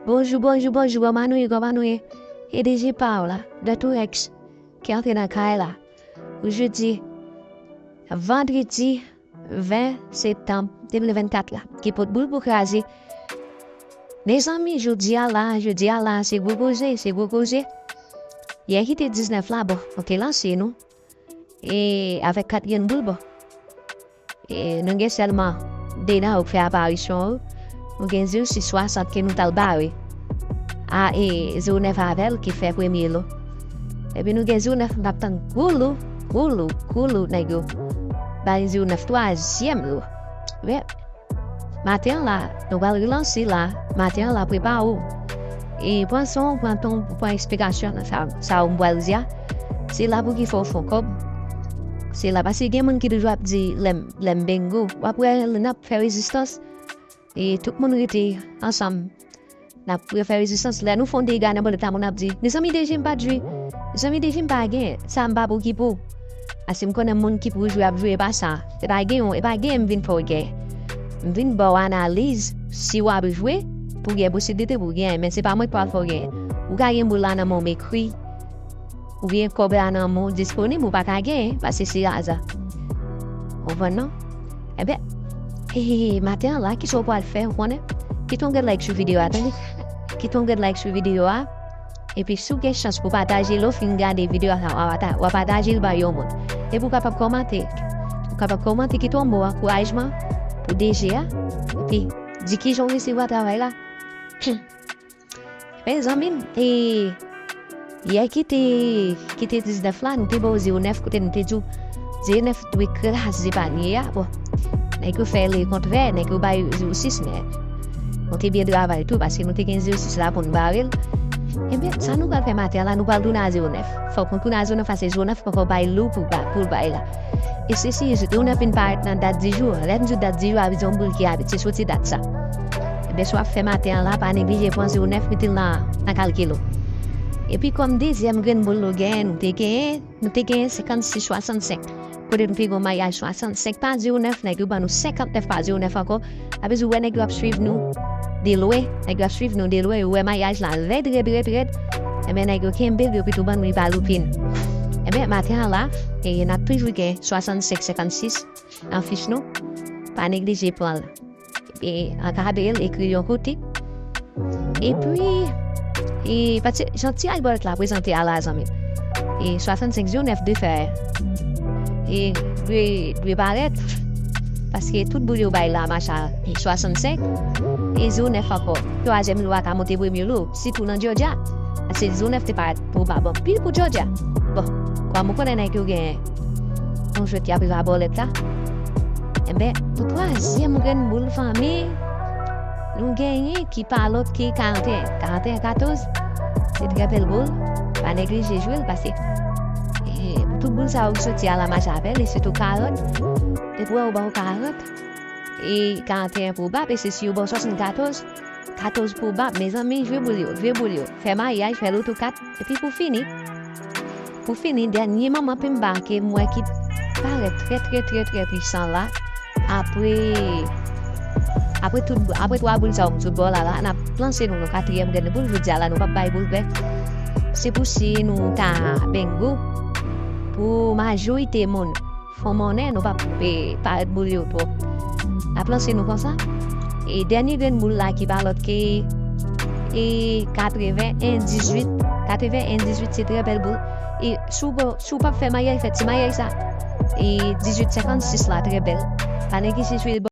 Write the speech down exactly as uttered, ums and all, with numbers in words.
Bonjou, bonjou, bonjou, kòman nou ye, kòman nou ye? E D J pa w la, Dòktè Rex, ki antre nan kay la. Pou jodi, vandredi ven septanm de mil vennkat la, ki pot boul pou kraze. Mezanmi, jodi a la, jodi a la, se gwo koze, se gwo koze. Yè ki te diznèf la, bon, nou te lanse nou. E avèk kat grenn boul, bon. E nou gen sèlman de nan yo k fè aparisyon yo. Nou gen zewo sis swasant ke nou t al bare. A, e zewo nèf avè l ki fè premye lo. Epi nou gen zewo nèf, n ap tann koulou, koulou, koulou, nèg yo. Bay zewo nèf twazyèm lo. Men, maten an la, nou pral relanse la. Maten an la, prepare w. E pran san w, pran tan w, pran eksplikasyon nan sa, sa w m pral di a. Se la pou ki fè w fè w kòb. Se la, paske gen moun ki toujou ap di, lè m, lè m bengo. W ap wè, n ap fè rezistans. E tout moun rete ansanm. N ap refè rezistans. Lè nou fè yon dega nan bòlèt la, moun ap di, "Mezanmi, D J m pa t jwe. Mezanmi, D J m pa gen. Sa m pa pou ki pou." Paske m konnen moun ki pou jwe ap jwe, e pa sa. E pa gen yon, e pa gen m vin fè w gen. M vin ba w analiz, si w ap jwe, pou gen posiblite pou gen, men se pa mwen k pral fè w gen. Ou ka gen boul la nan men w, m ekri. Oubyen kòb la nan men w disponib, ou pa ka genyen, paske se aza. Ou konprann, non? Enben, e, maten an la, kisa w pral fè, ou konnen? Kite yon grenn like sou videyo a, tande? Kite yon grenn like sou videyo a. Epi, si w gen chans pou pataje, lè w fin gade videyo a, w a pata-, w a pataje l bay yon moun. Epi, w kapab kòmante. Ou kapab kòmante, kite yon mo ankourajman pou D J a. Epi, di kijan w resevwa travay la. Mezanmi, e, yè ki te, ki te diznèf la, nou te ba w zewo nèf, kote nou te di w, zewo nèf dwe kraze panye a. Bon, nèg yo fè lekontrè, nèg yo bay zewo sis, men nou te byen travay tou, paske nou te gen zewo sis la pou n bare l. Enben, sa nou pral fè maten an la, nou pral tounen a zewo nèf. Fòk nou tounen a zewo nèf, paske zewo nèf poko bay lo pou ba-, pou l bay la. E se si zewo nèf vin parèt nan dat di jou an. Lè m di w dat di jou a, vle di yon boul ki abitye soti dat sa. Enben, si w ap fè maten an la, pa neglije pran zewo nèf, mete l nan, nan kalkil ou. Epi, kòm dezyèm grenn boul nou genyen, nou te genyen, nou te genyen senkannsis swasannsenk. Kote nou te gen yon mayaj swasannsenk pa zewo nèf, nèg yo ban nou senkantnèf pa zewo nèf ankò. Sa vle di, ou wè nèg yo ap swiv nou de lwen, nèg yo ap swiv nou de lwen, yo wè mayaj la rèd, rèd, rèd, rèd. Enben, nèg yo kenbe l, yo pito ban nou li pa loupin. Enben, maten an la, e, n ap toujou gen swasannsenk senkannsis nan fich nou. Pa neglije pran l. E, ankabe l, ekri l yon kote. Epi, e, pati, jan tiraj bòlèt la prezante a la, zanmi. E, swasannsenk zewo nèf dwe fè, e, dwe, dwe parèt, paske tout boul yo bay la mache a swasannsenk, e zewo nèf ankò. Twazyèm lo a ka monte premye lo, sitou nan Georgia. Paske zewo nèf te parèt pwobab anpil pou Georgia. Bon, kòm ou konnen nèg yo gen yon jwèt y ap jwe a bòlèt la. Enben, pou twazyèm grenn boul fanmi, nou genyen ki pa lòt ke karanteyen. Karanteyen katòz, se trè bèl boul. Pa neglije jwe l, paske, e, pou tout boul sa yo ki soti a la mache avè l, e sitou karant. Depi w wè yo ba w karant, e karanteyen pwobab, e se si yo ba w swasannkatòz, katòz pwobab, mezanmi, jwe boul yo, jwe boul yo. Fè mayaj, fè loto kat, epi pou fini, pou fini, dènye manman penba ke m wè ki parèt trè, trè, trè, trè pwisan la, apre, apre tout, apre twa boul sa yo m sot ba w la, la, n ap lanse nou nan katriyèm grenn boul, jodi a la, nou p ap bay boul vè. Se pou si nou ta bengo, pou majorite moun, fon monnen, nou p ap, e, parèt boul yo twòp. N ap lanse nou konsa. E dènye grenn boul la ki pa lòt ke, e, katreven en dizuit. Katreven en dizuit, se trè bèl boul. E si w, si w p ap fè mayaj, fè ti mayaj sa. E dizuit senkannsis la, trè bèl. Pa neglije jwe